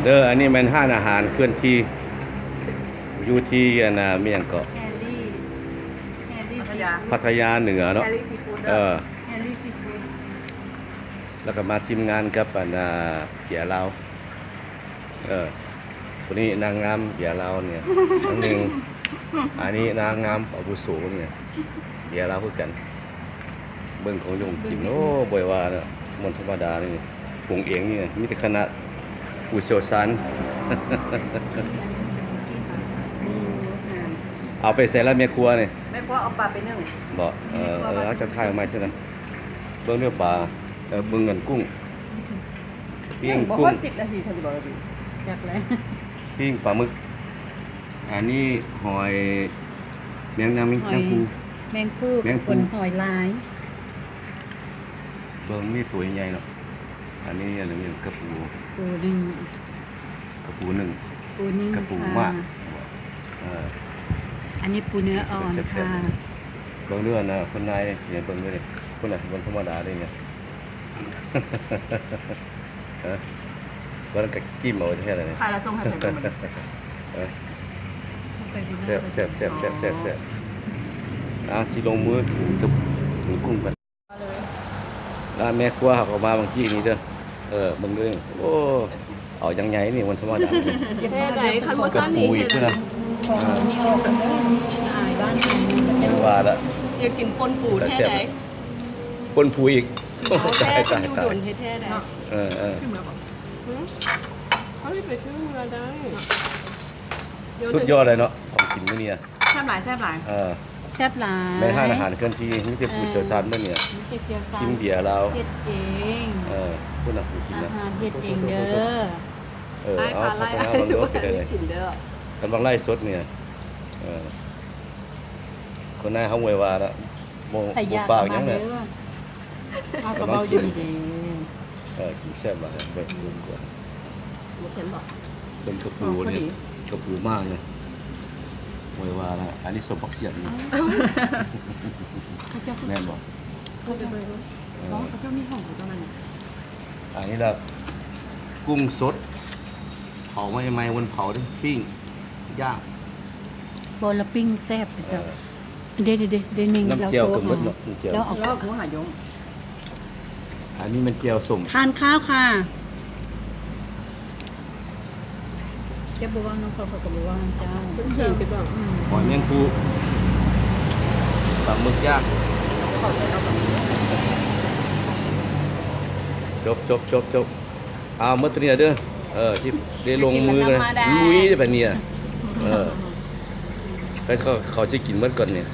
ເດີ ອັນນີ້ແມ່ນຮ້ານອາຫານເຄື່ອນທີ່ ຢູ່ທີ່ອັນນ່າ ແມ່ນຫຍັງເກາະ ແຮຣີ ແຮຣີ ພັດທະຍາ ພັດທະຍາເໜືອເນາະ ແຮຣີຊີຟູດເດີ ເອີ ແຮຣີຊີຟູດ ແລ້ວກໍມາທີມງານກັບອັນນ່າ ເບຍລາວ ເອີ ຜູ້ນີ້ນາງງາມເບຍລາວນີ້ ອັນໜຶ່ງ ອັນນີ້ນາງງາມອາວຸໂສນີ້ ເບຍລາວຄືກັນ. ເບິ່ງຂອງຢູ່ຂອງກິນ ໂອ້ ບໍ່ໄດ້ວ່ານະ ມັນທຳມະດານີ້ ປຸງເອງນີ້ ມີແຕ່ຄະນະຜູ້ຊ່ຽວຊານ. ເອົາໄປໃສລະແມ່ຄົວນີ້? ແມ່ຄົວເອົາປາໄປໜຶ້ງ. ບໍ່? ເອີ ເອີ ເອົາ ເຈົ້າຖ່າຍອອກມາຊະນະ. ເບິ່ງເດີ້ປາ ເອີ ເບິ່ງອັນກຸ້ງ ປີ້ງກຸ້ງ ບໍ່ຮອດສິບນາທີ ເຂົາຊິບອກວ່າ ຈັກແລ້ວ ປີ້ງປາໝຶກ. ອັນນີ້ຫອຍແມງນາມີ ຫອຍ ແມງພູ ແມງພູ ແມງພູ ກັບເພິ່ນຫອຍລາຍ. ເບິ່ງມີຕົວໃຫຍ່ເນາະ. ອັນນີ້ອັນນີ້ກະປູ ປູໜຶ່ງ ກະປູໜຶ່ງ ປູໜຶ່ງ ກະປູ ຄ່ະ ມາກ. ເອີ ອັນນີ້ປູເນື້ອອ່ອນ ແຊບໆ ຄ່ະ. ເບິ່ງເດີ້ນະ ຄົນນາຍນີ້ ເບິ່ງເດີ້ນີ້ ຄົນນາຍບໍ່ທຳມະດາເດ້ນີ້. ຮະ ວ່ານັ້ນກະຊີມເອົາແທ້ໆ ລະນີ້ ຂາຍລະສົ່ງໃຫ້ໃຜເບິ່ງບັດນີ້? ເອີ ແຊບໆໆໆ ອ່າ ຊິລົງມືກິນກັບ ກິນກຸ້ງກັນ. ລະແມ່ຄົວເຮົາກໍມາບາງກີ້ນີ້ເດີ້ ເອີ ເບິ່ງເດີ້ ໂອ້ ເອົາຢ່າງໃຫຍ່ນີ້ ມັນທຳມະດາ ແທ້ໃດ ຄັນບໍ່ຊັ້ນນີ້ ກະປູອີກພຸ້ນນະ ຂອງເຮົານີ້ອອກກັນເດີ້ ອາຍບ້ານເຮົາ ວ່າລະ ຢາກກິນປົ່ນປູແທ້ໃດ ປົ່ນປູອີກ. ໂອ້ ແທ້ ຕາຍ ຕາຍ ຕາຍ ແທ້ໆ ເນາະ ເອີ ເອີ ເຮົາໄດ້ໄປຊື້ເມືອໄດ້ ສຸດຍອດເລີຍເນາະ ຂອງກິນມື້ນີ້ ແຊບຫຼາຍ ແຊບຫຼາຍ ເອີ ແຊບຫຼາຍ ແມ່ນຮ້ານອາຫານເຄື່ອນທີ່ ມີແຕ່ຜູ້ຊ່ຽວຊານເບິດນີ້ ມີແຕ່ຊ່ຽວຊານ ກິນເບຍລາວ ເຮັດເອງ ເອີ ພຸ້ນນະ ຜູ້ກິນນະ ອາຫານເຮັດເອງເດີ້ ເອີ ເອົາ ພັດທະຍາເບິ່ງດູ ເປັນຈັ່ງໃດ ກິນເດີ້ ກຳລັງໄລຟ໌ສົດນີ້ ເອີ ຄົນນາຍເຮົາອວຍວ່າລະ ບໍ່ ບໍ່ປາກຫຍັງເລີຍ ເຮົາກໍເວົ້າຢູ່ເດ້ ເອີ ກິນແຊບຫຼາຍ ເບິ່ງ ເບິ່ງກ່ອນ ບໍ່ເຄັມບໍ່ ເບິ່ງກະປູນີ້ ກະປູມາກເລີຍ ບໍ່ໄດ້ວ່ານະ ອັນນີ້ສົ້ມຜັກສຽນນີ້ ເຂົາເຈົ້າ ແມ່ນບໍ່ ເຂົາເຈົ້າ ເອີ ເຂົາເຈົ້າມີຫ້ອງເຂົາເຈົ້ານັ້ນ ອັນນີ້ລະ ກຸ້ງສົດ ເຜົາໃໝ່ໆ ບໍ່ໄດ້ເຜົາເດ້ ປີ້ງ ຍ່າງ ບໍ່ລະປີ້ງແຊບເດີ ເອີ ເດ້ໆໆ ເດ້ໜຶ່ງ ນ້ຳແຈ່ວກໍໝົດເນາະ ນ້ຳແຈ່ວ ລາວເອົາ ລາວເອົາຫາຍົງ ອັນນີ້ມັນແຈ່ວສົ້ມ ທານຂ້າວຄ່ະ ເຈົ້າບໍ່ເວົ້ານຳຂ້ອຍ ຂ້ອຍກໍບໍ່ເວົ້ານຳເຈົ້າ ເພິ່ນເຊີນໄປບອກ ອືມ ຫອຍແມງພູ ປາໝຶກຍ່າງ ຈົບໆໆໆ ເອົາໝົດຕົວນີ້ເດີ ເອີ ຊິໄດ້ລົງມືກັນ ໄປກິນແລ້ວນຳມາໄດ້ ລຸຍເດ້ບັດນີ້ ເອີ ເຂົາ ເຂົາຊິກິນໝົດກ່ອນນີ້.